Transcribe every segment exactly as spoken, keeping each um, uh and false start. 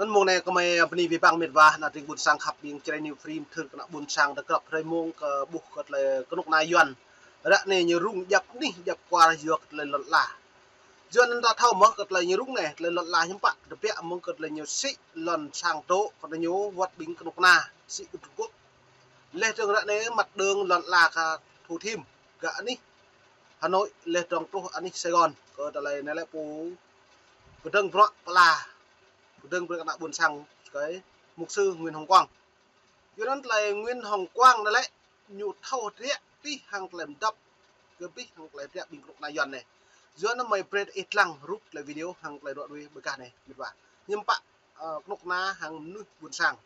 Anŭn mông anai kơmơi bơni abih bang met wa ană tring ƀuôn sang khăp ƀing Jrai New Free mơthưr kơ ană ƀuôn sang tơgrăp hrơi mông kơ ƀuh kơ tơlơi kơnuk kơna Yuan. Ră anai ñu rŭng djăp anih djăp kwar yua kơ tơlơi lŏn ala. Yua anŭn ta thâo mơ̆ kơ tơlơi ñu rŭng anai, tơlơi lŏn ala hiư̆m pă, tơbiă mơ̆ng kơ tơlơi ñu sĭ lŏn sang tŏ kơ ñu wơ̆t ƀing kơnuk kơna sĭ kơ Trung Quốc. Laih dơ̆ng ră anai măt dơ̆ng lŏn ala kơ Thủ Thiêm, gah anih Hà Nội, laih dơ̆ng truh anih Sài Gòn, kơ tơlơi anai lĕ pô pơdơ̆ng bruă pơala, pơdơ̆ng bruă kơ ană ƀuôn sang kơ mục sư Nguyễn Hồng Quang. Yua anŭn tơlơi Nguyễn Hồng Quang anai lĕ ñu thâo hơdră abih hăng tơlơi mơdăp, kơ abih hăng tơlơi hơdră ƀing kơnuk kơna Yuan anai. Yua anŭn mơi brơi ih lăng rup tơlơi video hăng tơlơi ră ruai ƀơi gah anai, met wa. Hiư̆m pă, ơ, kơnuk kơna hăng mơnuih ƀuôn sang.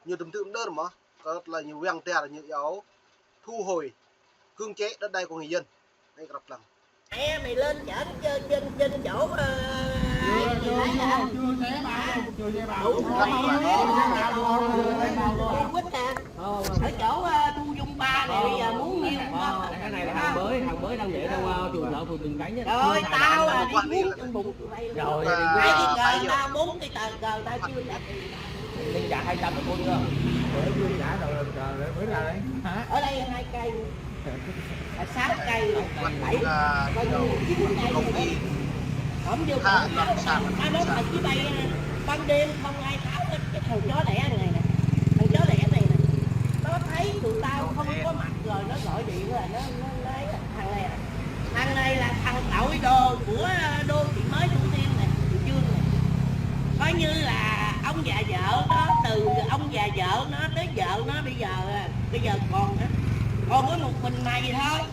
Ñu tơm tơm đơr mơ̆, kơ tơlơi ñu wang dar ñu iâu thu hồi cưỡng chế đất đai của người dân. Anai kơ rap lăng. Mẹ mày lên chợ trên, trên, trên chỗ, ờ, Chưa, ai chưa, mày nói là chưa, chưa xé bao, chưa xé bao. Đủ Lăng rồi. Quýt à. Ở chỗ, ờ, Thu Dung Ba này bây giờ muốn nhiêu cũng có. Cái này là hàng mới, hàng mới đang để trong, ờ, trụ sở phường Bình Chánh nhá. Rồi, tao là đi muốn trong bụng tụi bay luôn. Rồi, hai cái cờ tao, bốn cái tờ cờ tao chưa trả tiền. Linh trả hai trăm là cô chưa? Bữa chưa trả rồi, rồi, rồi, bữa nào đấy? Hả? Ở đây hai cây. Là sáu cây, bảy, coi như chín cây rồi đấy. Không được. Tao nói thật với mày, ban đêm không ai tháo hết cái thằng chó đẻ này nè. Thằng chó đẻ này nè. Nó thấy tụi tao không có mặt rồi nó gọi điện là nó, nó nói là thằng này à. Thằng này là thằng tội đồ của đô thị mới Thủ Thiêm này, Thủ Dương này. Coi như là ông già vợ nó, từ ông già vợ nó tới vợ nó bây giờ, bây giờ còn á, còn có một mình mày thôi.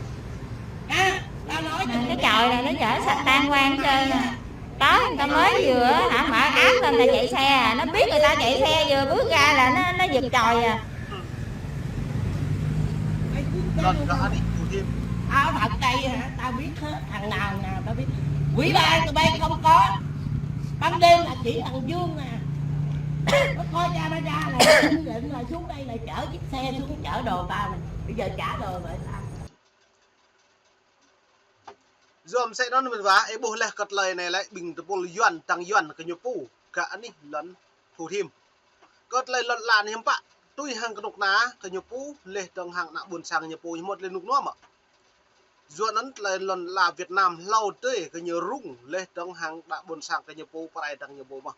Ha, tao nói cho mày nghe. Cái chòi là nó chở sạch tan hoang hết trơn à. Tớ người ta mới vừa hả, mở app lên là chạy xe, nó biết người ta chạy xe, vừa bước ra là nó, nó giật chòi à. Mày cứ kêu tao. Tao thật đây hả, tao biết hết, thằng nào nào tao biết. Quỹ ban tụi bay không có. Ban đêm là chỉ thằng Dương à. Nó coi camera là, là xuống đây là chở chiếc xe xuống chở đồ tao nè. Bây giờ trả đồ lại tao. Yua mơsĕ anŭn met wa, ih ƀuh laih kơ tơlơi anai lĕ ƀing tơpul Yuan, dăng Yuan kơ ñu pô, gah anih lŏn Thủ Thiêm. Kơ tơlơi lŏn ala anai hiư̆m pă, tui hăng kơnuk kơna kơ ñu pô, laih dơ̆ng hăng ană ƀuôn sang ñu pô ñu mơ̆t laih rơnŭk rơnua mơ̆. Yua anŭn tơlơi lŏn ala Việt Nam hlâo adih kơ ñu rŭng, laih dơ̆ng hăng ană ƀuôn sang kơ ñu pô pơrai dăng ñu pô mơ̆.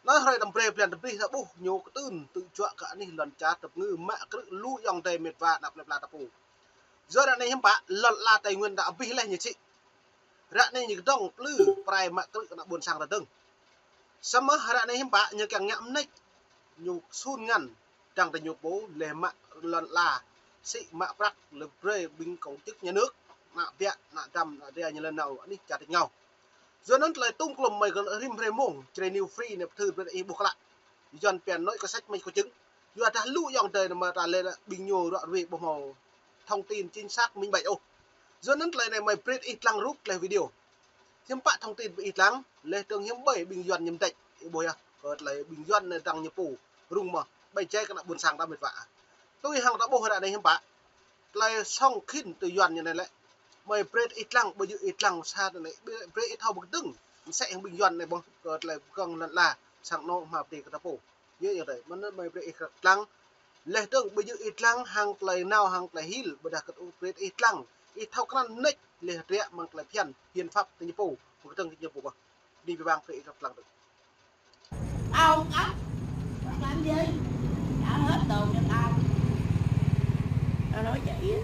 Anai hrơi tơm brơi blan tơm brơi ta ƀuh ñu kơtưn tŭ juă kơ anih lŏn čar tơpơngư mă krư̆ lu ayŏng adơi met wa ană plơi pla ta pô. Yua ră anai hiư̆m pă, lŏn ala Tây Nguyên ta abih laih ñu sĭ. Ră anai ñu kơdơ̆ng plư pơrai mă krư̆ kơ ană ƀuôn sang ta dơ̆ng. Samơ̆ ră anai hiư̆m pă, ñu kiăng ngă mơneč, ñu sun ngăn dăng tơ ñu pô laih mă lŏn ala sĭ mă prăk laih brơi ƀing công chức nhà nước, ană biă, ană dăm, ană dra ñu lĕ nao anih čar tač rơngiao. Yua anŭn tơlơi tŭm klum mơi kơ rĭm hrơi mông, Jrai New Free anai pơthưr brơi ih ƀuh klă. Yuan pian nói có sách mách có chứng. Yua dah lu ayŏng adơi anai mơ̆ ta lĕ ƀing ñu ră ruai ƀu hmâo thông tin chính xác minh bạch ôh. Yua anŭn tơlơi anai mơi brơi ih lăng rup tơlơi video. Hiư̆m pă thông tin ƀing ih lăng, laih dơ̆ng hiư̆m ƀơi ƀing Yuan ñu mơdĕč, ih ƀuh yơh, kơ tơlơi ƀing Yuan anai dăng ñu pô rŭng mơ̆, ƀai jai kơ ană ƀuôn sang ta met wa. Tui hăng ta ƀuh ră anai hiư̆m pă, tơlơi song khĭn tui Yuan ñu anai lĕ. Mơi brơi ih lăng, ƀu djơ̆ ih lăng sa anai, brơi ih thâo ƀu kơdơ̆ng, mơsĕ hăng ƀing Yuan anai ƀuh, kơ tơlơi pơkơ̆ng lŏn ala, sang anŏ hmâo pơdơi kơ ta pô. Yơh, yơh, tơlơi, mơ̆n mơi brơi ih lăng, laih dơ̆ng ƀu djơ̆ ih lăng hăng tơlơi nao hăng tơlơi hil, ƀôdah kơ brơi ih lăng, ih thâo krăn mơneč, laih hơdră mơ̆ng tơlơi phiăn, hiến pháp tơ ñu pô, ƀu kơdơ̆ng kơ ñu pô ƀuh. Đi với bang brơi ih lăng dơ̆ng. Tao không cấm. Mày làm gì? Trả hết đồ cho tao. Tao nói vậy á.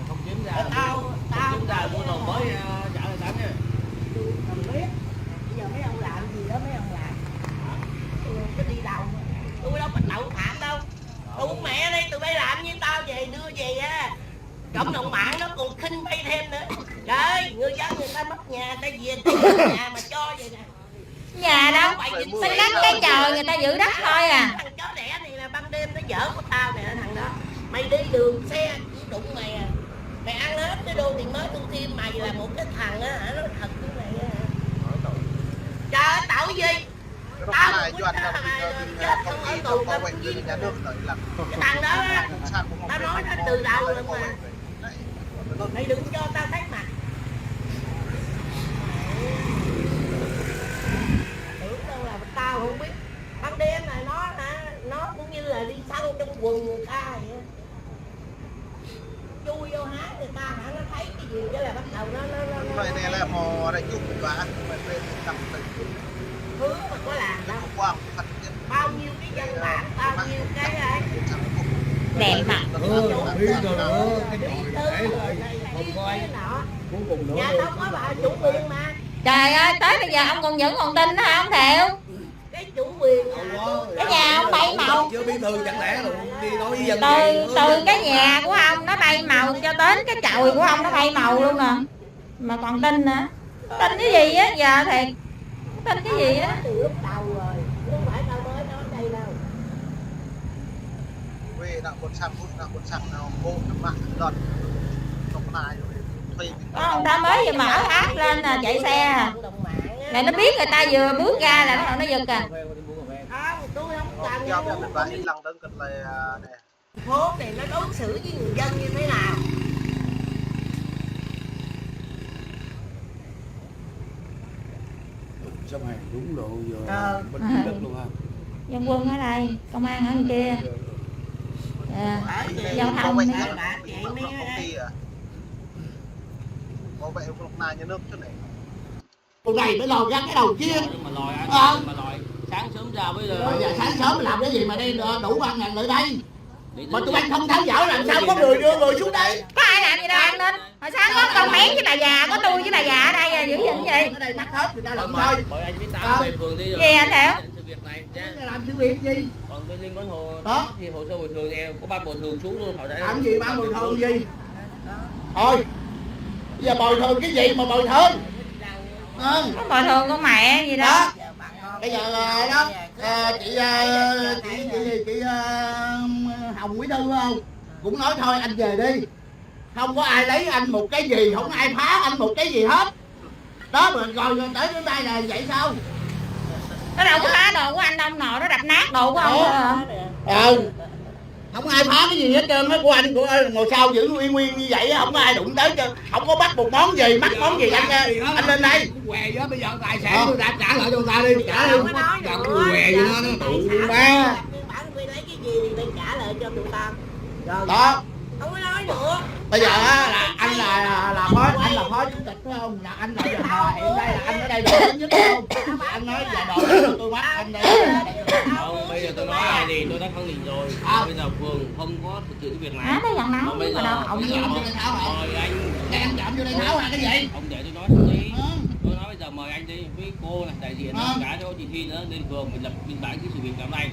Không kiếm ra. Tao, tao, không kiếm ra mua đồ mới, à, trả lại tao nha. Tôi không biết. Bây giờ mấy ông làm gì đó mấy ông làm. Hả? Tôi không có đi đâu. Tôi đâu có tội phạm đâu. Tụi mẹ đi, tụi bay làm như tao về, đưa về á. Cộng đồng mạng nó còn khinh bay thêm nữa. Trời ơi, người dân người ta mất nhà, người ta về nhà mà cho vậy nè. Nhà đâu? Xứng đáng cái chợ người ta giữ đất thôi à. Thằng chó đẻ này là ban đêm nó dở của tao nè, thằng đó. Mày đi đường xe cũng đụng mày à. Mày ăn hết cái đô thị mới Thủ Thiêm, mày là một cái thằng á, nó thật với mày á. Trời ơi, tội gì? Tao mà quýnh tao mà chết không ở tù, tao quýnh giết. Cái thằng đó á, tao nói nó từ đầu rồi mà. Mày đừng cho tao thấy mặt. Tưởng đâu là tao không Đi săn trong quần người ta vậy. Chui vô hái người ta hả, nó thấy cái gì cái là bắt đầu nó, nó, nó, nó Loại này là mò ra chút và loại này tầm từ Hứa mà có làm đâu. Quang phát triển. Bao nhiêu cái văn bản, bao nhiêu cái ấy. Đẹp mà. Ừ, chủ tịch rồi, cái chủ tịch rồi, bí thư rồi, đây, kia kia nọ. Nhà tao có bà chủ quyền mà. Trời ơi, tới bây giờ ông còn vẫn còn tin hả ông Thiệu? Cái chủ quyền là Cái nhà ông Bảy Màu. Chứ bí thư chẳng lẽ là đi nói với dân Từ vậy? Từ cái nhà của ông nó bay màu cho đến cái chòi của ông nó bay màu luôn nè. Mà còn tin nữa. Tin cái gì á, giờ thì tin cái gì á. Từ lúc đầu rồi, không phải tao nói nói đây đâu. Quê đang còn sẵn, phút đang còn sẵn nào, bộ nó mặn lọt. Trong này rồi, thuê Ông ta mới vừa mở app lên là chạy xe à. Là nó biết người ta vừa bước ra là nó, nó giật à. Không, tôi không cần Giao cho mình bán ít lăng tấn cật này, à, nè. Phố này nó đối xử với người dân như thế nào? Sắp hàng đúng độ giờ Ờ. Mình chỉ đất luôn ha. Dân quân ở đây, công an ở bên kia. Ờ, giao thông Bảo vệ này. Dân quân công ty à? Bảo vệ công ty nhà nước chứ này. Tụi này mới lo gắn cái đầu kia. Mà lòi anh, Ờ. Mà lòi. Sáng sớm ra bây giờ. Bây giờ sáng sớm làm cái gì mà đi đủ ba ngàn lượt đây? Mà tụi anh không tháo dỡ làm sao có người đưa người xuống đây? Có ai làm gì đâu ăn nên. Hồi sáng có con bé với bà già, có tôi với bà già ở đây à, dữ dằn gì? Ở đây mắc hết, người ta lượm thôi. Bởi anh biết sao Ờ. Về phường đi rồi. Gì anh Thiệu? Sự việc này nhá. Làm sự việc gì? Còn bên Linh Quán Hồ Đó. Thì hồ sơ bồi thường em có ban bồi thường xuống luôn, hỏi đã Làm gì ban bồi thường gì? Thôi, bây giờ bồi thường cái gì mà bồi thường? Ờ. Có bồi thường con mẹ gì đó. Đó. Bây giờ là đó, à, chị, à, chị, chị, chị, chị, à, Hồng Quý Thư không? Cũng nói thôi anh về đi. Không có ai lấy anh một cái gì, không ai phá anh một cái gì hết. Đó, mà rồi, rồi tới bữa nay là vậy sao? Nó đâu có phá đồ của anh đâu, nọ nó đập nát đồ của ông Ủa? Thôi à. Ừ. Không ai phá cái gì hết trơn á, của anh, của anh ngồi sau giữ nguyên nguyên như vậy á, không có ai đụng tới chứ. Không có bắt một món gì, mắc món gì anh, anh lên đây. Què với bây giờ tài sản Ờ. Tôi đã trả lại cho ta đi, trả lại Không có nói Là nữa. Què với nó, nó tụ Tài sản ba. Lập biên bản, quy lấy cái gì thì phải trả lại cho tụi ta. Rồi. Đó. Không có nói nữa. Bây giờ á, là anh là, là, là phó, anh là phó chủ tịch phải không? Là anh là, là hiện nay là anh ở đây là lớn nhất phải không? Anh nói là đòi tôi bắt anh đây. Không, bây giờ tôi nói ai đi, tôi đã khẳng định rồi. À. Bây giờ phường không có thực hiện cái việc này. Hả? Nó giận lắm, Mà bây mà giờ đâu, ông tôi Diệm. Mời anh. Đang chậm vô đây tháo hả cái gì? Ông để tôi nói thẳng đi. Ờ. Tôi nói bây giờ mời anh đi với cô này, đại diện Ờ. Cả cho chị Thi nữa lên phường mình lập biên bản cái sự việc hôm nay.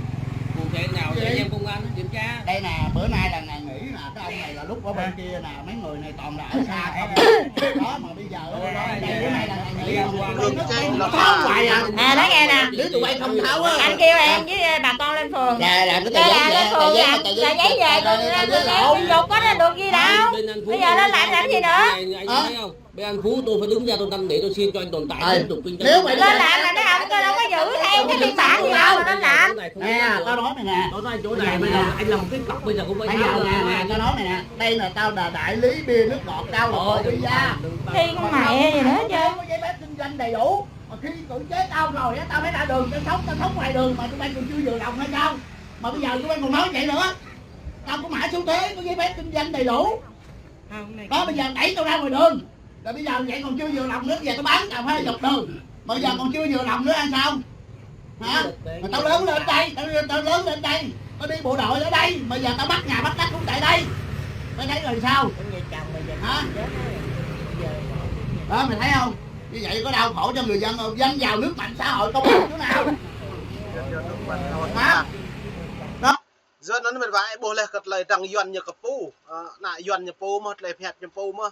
Cụ thể nào Gì? Để em công an kiểm tra. Đây nè, bữa nay là ngày nghỉ nè, cái ông này là lúc ở bên Hả? Kia nè, mấy người này toàn là ở xa không. Đó mà bây giờ Ôi, đây, đây, bữa nay là ngày nghỉ. Đây, đây, Không phải à. À, nói nghe nè. Nếu tụi bay không tháo á. Anh kêu em với bà con lên phường. Là, là cái Là, tờ giấy là lên nè, phường tờ giấy là, mà tờ là giấy giấy về tờ, tờ, tờ, tờ giấy tờ, lộn. Tờ giấy có được gì đâu. Bên anh Phú Bây giờ lên làm, làm gì nữa? Anh, anh Hả? Thấy không? Bên anh Phú tôi phải đứng ra tôi canh để tôi xin cho anh tồn tại Ờ. Tiếp tục kinh doanh. Nếu mà Lên làm là cái ông kêu đâu có giữ theo cái biên bản gì đâu mà lên làm. Nè, tao nói mày nè. Tôi nói chỗ này bây giờ anh là một cái cọc bây giờ cũng phải Bây giờ tháo nè, ra. Nè, tao nói mày nè. Đây là tao là đại lý bia nước ngọt cao lộc Ủa, Ổ Phi Gia. Thì con mẹ gì nữa chứ. Có giấy phép kinh doanh đầy đủ. Mà khi cưỡng chế tao rồi á, tao mới ra đường, tao sống, tao sống ngoài đường mà tụi bay còn chưa vừa lòng hay sao? Mà bây giờ tụi bay còn nói vậy nữa. Tao có mã số thuế, có giấy phép kinh doanh đầy đủ. Không, này Đó, bây giờ đẩy tao ra ngoài đường. Rồi bây giờ vậy còn chưa vừa lòng nữa, giờ tao bán cà phê dọc đường. Mà bây giờ còn chưa vừa lòng nữa ăn sao? Hả? Mà tao lớn lên đây, tao, tao lớn lên đây. Tao đi bộ đội ở đây, mà giờ tao bắt nhà bắt đất cũng tại đây. Mày thấy rồi sao? Hả? Đó, mày thấy không? Như vậy có đau khổ cho người dân không? Dân giàu nước mạnh xã hội công bằng chỗ nào? Hả? Đó. Yua anŭn mĕt wa ơi, ƀuh laih kơ tơlơi dăng Yuan ñu kơ pô, ơ, ană Yuan ñu pô mơ̆, tơlơi phiăn ñu pô mơ̆.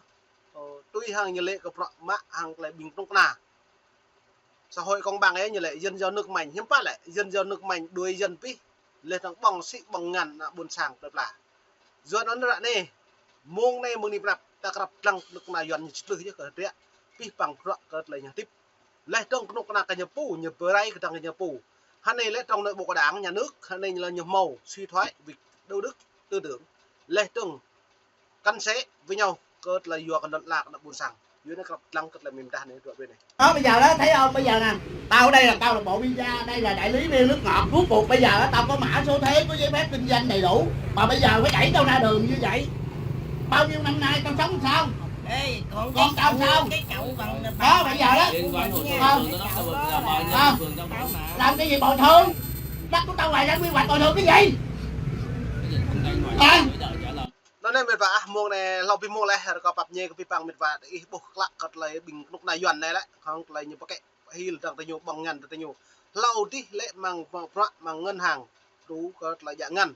Ơ, tui hăng ñu lĕ kơ prăk mă hăng tơlơi ƀing kơnuk kơna. Xã hội công bằng ơi ñu lĕ dân giàu nước mạnh, hiư̆m pă lĕ dân giàu nước mạnh đuổi dân pih. Laih dơ̆ng ƀơ̆ng sĭ ƀơ̆ng ngăn ană ƀôn sang plơi pla. Yua anŭn ră anai, mơ̆ng anai mơ̆ng anai pơnăp, ta krăp lăng kơnuk kơna Yuan ñu čơtlưh yơh kơ hơdră, pih păng prăk kơ tơlơi ñu hơdip. Laih dơ̆ng kơnuk kơna kơ ñu pô, ñu bơrai kơdăng kơ ñu pô. Hơnai lĕ trong nội bộ của Đảng, nhà nước, hơnai lĕ ñu hmâo suy thoái về đạo đức, tư tưởng. Laih dơ̆ng cắn xé với nhau kơ tơlơi yua kơ lŏn ala kơ ană ƀôn sang. Yua anŭn krăp lăng kơ tơlơi mĭn mơdah anai, ruă ruê anai. Đó, bây giờ đó, thấy không? Bây giờ nè, tao đây là tao là bộ visa, đây là đại lý bia nước ngọt, thuốc bột. Bây giờ đó, tao có mã số thuế, có giấy phép kinh doanh đầy đủ. Mà bây giờ phải đẩy tao ra đường như vậy. Bao nhiêu năm nay tao sống sao? Ê, còn Còn cái tao chậu, sao? Cái chậu còn là Đó, bây giờ đó. Liên quan hồ sơ Ờ. Tao đó, Ờ. Phường tao bảo mà. Làm cái gì bồi thường? Đất của tao là đang quy hoạch bồi thường cái gì? Cái gì không ngay ngoài Ờ. Giấy tờ trả lời. Anŭn anai mĕt wa ah, mông anai hlâo abih mông laih, rơkâo pap ñe kơ abih bang mĕt wa, ih ƀuh klă kơ tơlơi ƀing kơnuk kơna Yuan anai lĕ, hăng tơlơi ñu pơkĕ hil dơ̆ng tơ ñu, ƀơ̆ng ngăn dơ̆ng tơ ñu. Hlâo adih lĕ mơ̆ng, mơ̆ng bruă, mơ̆ng ngân hàng, tŭ kơ tơlơi djă ngăn.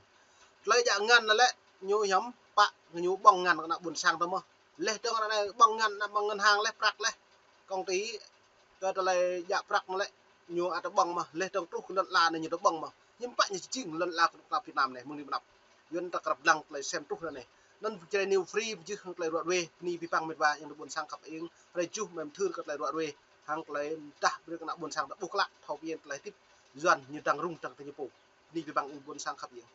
Tơlơi djă ngăn anŭn lĕ ñu hiam pă ñu ƀơ̆ng ngăn kơ ană ƀôn sang tơ mơ̆n. Laih dơ̆ng anŭn anai ƀơ̆ng ngăn, ană ƀơ̆ng ngân hàng laih prăk laih. Công ty kơ tơlơi djă prăk anŭn lĕ ñu ăt ƀơ̆ng mơ̆n, laih dơ̆ng truh kơ lŏn ala anai ñu ƀơ̆ng mơ̆n. Hiư̆m pă ñu či jing lŏn ala kơnuk kơna Việt Nam anai, mơ̆ng anai pơ anăp. Yua anŭn ta krăp lăng tơlơi sem truh anai. Anŭn jơrai News Free pơjưh hăng tơlơi ruă ruê, bơni abih bang mĕt wa, ayŏng adơi ƀôn sang khăp iêng, hrơi juh mơ̆n thâo kơ tơlơi ruă ruê, hăng tơlơi mơdah brơi kơ ană ƀôn sang ta ƀuh klă, thâo pơyơr tơlơi hơdip Yuan ñu dơ̆ng rŭng dơ̆ng tơ ñu pô. Bơni abih bang ƀôn sang khăp iêng.